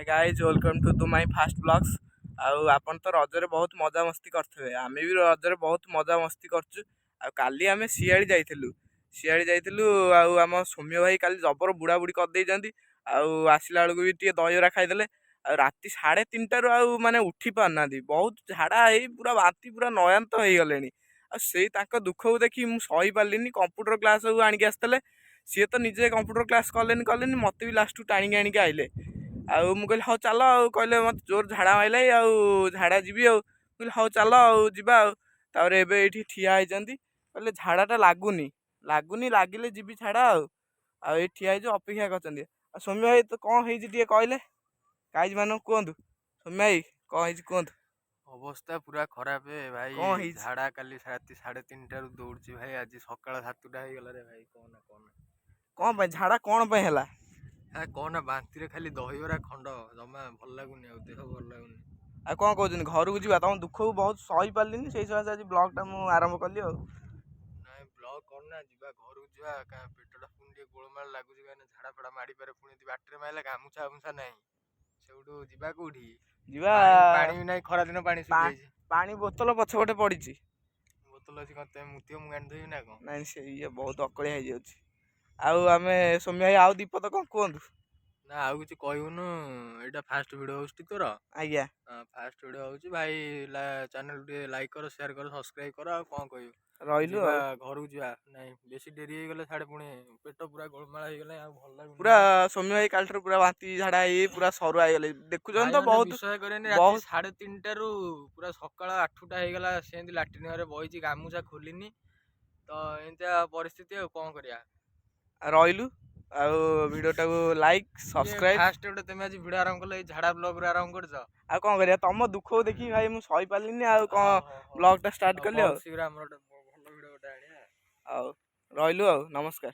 Guys, welcome to my first vlogs. ଆଉ ଆପଣ ତ ରଜରେ ବହୁତ ମଜାମସ୍ତି କରିଥିବେ। ଆମେ ବି ରଜରେ ବହୁତ ମଜାମସ୍ତି କରିଛୁ। ଆଉ କାଲି ଆମେ ଶିଆଳି ଯାଇଥିଲୁ, ଶିଆଳି ଯାଇଥିଲୁ। ଆଉ ଆମ ସୌମ୍ୟ ଭାଇ କାଲି ଜବର ବୁଢ଼ାବୁଢ଼ୀ କରିଦେଇଛନ୍ତି। ଆଉ ଆସିଲା ବେଳକୁ ବି ଟିକେ ଦହିବରା ଖାଇଦେଲେ। ଆଉ ରାତି 3:30ରୁ ଆଉ ମାନେ ଉଠି ପାରୁନାହାନ୍ତି। ବହୁତ ଝାଡ଼ା ହେଇ ପୁରା ବାନ୍ତି ପୁରା ନୟାନ୍ତ ହେଇଗଲେଣି। ଆଉ ସେଇ ତାଙ୍କ ଦୁଃଖକୁ ଦେଖି ମୁଁ ସହିପାରିଲିନି। କମ୍ପ୍ୟୁଟର କ୍ଲାସ୍ ସବୁ ଆଣିକି ଆସିଥିଲେ। ସିଏ ତ ନିଜେ କମ୍ପ୍ୟୁଟର କ୍ଲାସ୍ କଲେନି କଲେନି, ମୋତେ ବି ଲାଷ୍ଟକୁ ଟାଣିକି ଆଣିକି ଆଇଲେ। ଆଉ ମୁଁ କହିଲି, ହଉ ଚାଲ। ଆଉ କହିଲେ, ମୋତେ ଜୋର ଝାଡ଼ା ମାଇଲା ଆଉ ଝାଡ଼ା ଯିବି। ଆଉ ମୁଁ କହିଲି, ହଉ ଚାଲ ଆଉ ଯିବା। ଆଉ ତାପରେ ଏବେ ଏଇଠି ଠିଆ ହେଇଛନ୍ତି। କହିଲେ, ଝାଡ଼ାଟା ଲାଗୁନି ଲାଗୁନି, ଲାଗିଲେ ଯିବି ଝାଡ଼ା। ଆଉ ଆଉ ଏଇଠି ଠିଆ ହେଇଛୁ, ଅପେକ୍ଷା କରିଛନ୍ତି। ଆଉ ସୌମ୍ୟ ଭାଇ ତ କ'ଣ ହେଇଛି ଟିକେ କହିଲେ ଗାଇଜ୍ ମାନଙ୍କୁ କୁହନ୍ତୁ। ସୌମ୍ୟ ଭାଇ, କ'ଣ ହେଇଛି କୁହନ୍ତୁ। ଅବସ୍ଥା ପୁରା ଖରାପ ଭାଇ। କ'ଣ ହେଇଛି? ଝାଡ଼ା କାଲି ରାତି 3:30ରୁ ଦୌଡୁଛି ଭାଇ, ଆଜି ସକାଳ 7ଟା ହେଇଗଲା ରେ ଭାଇ, କହନା କହନା। କ'ଣ ପାଇଁ ଝାଡ଼ା କ'ଣ ପାଇଁ ହେଲା? ହେ କହନା, ବାନ୍ତିରେ ଖାଲି ଦହିବରା ଖଣ୍ଡ, ଜମା ଭଲ ଲାଗୁନି, ଆଉ ଦେହ ଭଲ ଲାଗୁନି। ଆଉ କ'ଣ କହୁଛନ୍ତି? ଘରକୁ ଯିବା। ତମ ଦୁଃଖକୁ ବହୁତ ସହିପାରିଲିନି, ସେଇ ସକାଶେ ଆଜି ବ୍ଲଗ୍ଟା ମୁଁ ଆରମ୍ଭ କଲି। ଆଉ ନାଇଁ, ବ୍ଲଗ୍ କରନା, ଯିବା ଘରକୁ ଯିବା। ପେଟଟା ପୁଣି ଟିକେ ଗୋଳମାଳ ଲାଗୁଛି, କାହିଁକିନା ଝାଡ଼ା ଫାଡ଼ା ମାଡ଼ିପାରେ ପୁଣି। ଯଦି ବାଟରେ ମାରିଲା, ଗାମୁଛା ଫାମୁଛା ନାହିଁ, ସେଇଠୁ ଯିବା କୋଉଠି? ଯିବା। ପାଣି ବି ନାହିଁ, ଖରା ଦିନ ପାଣି ଶୁଖିଯାଇଛି। ପାଣି ବୋତଲ ପଛପଟେ ପଡ଼ିଛି। ବୋତଲ ଅଛି, କଣ ତମେ ମୁତିବ ମୁଁ ଗାଣ୍ଡି ଧୋଇବି ନା କ'ଣ? ନାଇଁ, ସେ ଇଏ ବହୁତ ଅକଳିଆ ହେଇଯାଉଛି। ଆଉ ଆମେ ସୌମ୍ୟ ଭାଇ, ଆଉ ଦୀପଦ କ'ଣ କୁହନ୍ତୁ। ନା, ଆଉ କିଛି କହିବୁନୁ। ଏଇଟା ଫାଷ୍ଟ ଭିଡ଼ିଓ ହେଉଛି ତୋର? ଆଜ୍ଞା। ଫାଷ୍ଟ ଭିଡ଼ିଓ ହେଉଛି ଭାଇ। ଚ୍ୟାନେଲ ଟିକେ ଲାଇକ୍ କର, ସେୟାର କର, ସବସ୍କ୍ରାଇବ୍ କର। ଆଉ କ'ଣ କହିବୁ? ରହିଲୁ। ଯିବା। ଆଉ ଘରକୁ ଯିବା। ନାଇଁ, ବେଶୀ ଡେରି ହେଇଗଲେ ସାଡେ ପୁଣି ପେଟ ପୁରା ଗୋଳମାଳ ହେଇଗଲା, ଆଉ ଭଲ ଲାଗୁନି। ପୁରା ସୌମ୍ୟ ଭାଇ କାଲିଠାରୁ ପୁରା ବାନ୍ତି ଝାଡ଼ା ହେଇ ପୁରା ସରୁଆ ହେଇଗଲେ, ଦେଖୁଛନ୍ତି ତ। ଭାଇ ମାନେ, ବହୁତ ବିଶ୍ୱାସ କରିବେନି, ରାତି 3:30ରୁ ପୁରା ସକାଳ 8ଟା ହେଇଗଲା, ସେମିତି ଲାଟ୍ରିନ୍ ଘରେ ବଇଛି, ଗାମୁଛା ଖୋଲିନି। ତ ଏମିତିଆ ପରିସ୍ଥିତି, ଆଉ କ'ଣ କରିବା? ଆଉ ରହିଲୁ। ଆଉ ଭିଡ଼ିଓଟାକୁ ଲାଇକ୍, ସବସ୍କ୍ରାଇବ୍। ଫାଷ୍ଟ ଗୋଟେ ତମେ ଆଜି ଭିଡ଼ିଓ ଆରମ୍ଭ କଲ, ଏଇ ଝାଡ଼ା ବ୍ଲଗରୁ ଆରମ୍ଭ କରୁଛ। ଆଉ କ'ଣ କରିବା? ତମ ଦୁଃଖକୁ ଦେଖିକି ଭାଇ ମୁଁ ସହିପାରିଲିନି। ଆଉ କ'ଣ, ବ୍ଲଗ୍ଟା ଷ୍ଟାର୍ଟ କଲି। ଆଉ ଶୀଘ୍ର ଆମର ଗୋଟେ ଭଲ ଭିଡ଼ିଓ ଗୋଟେ ଆଣିବା। ଆଉ ରହିଲୁ, ଆଉ ନମସ୍କାର।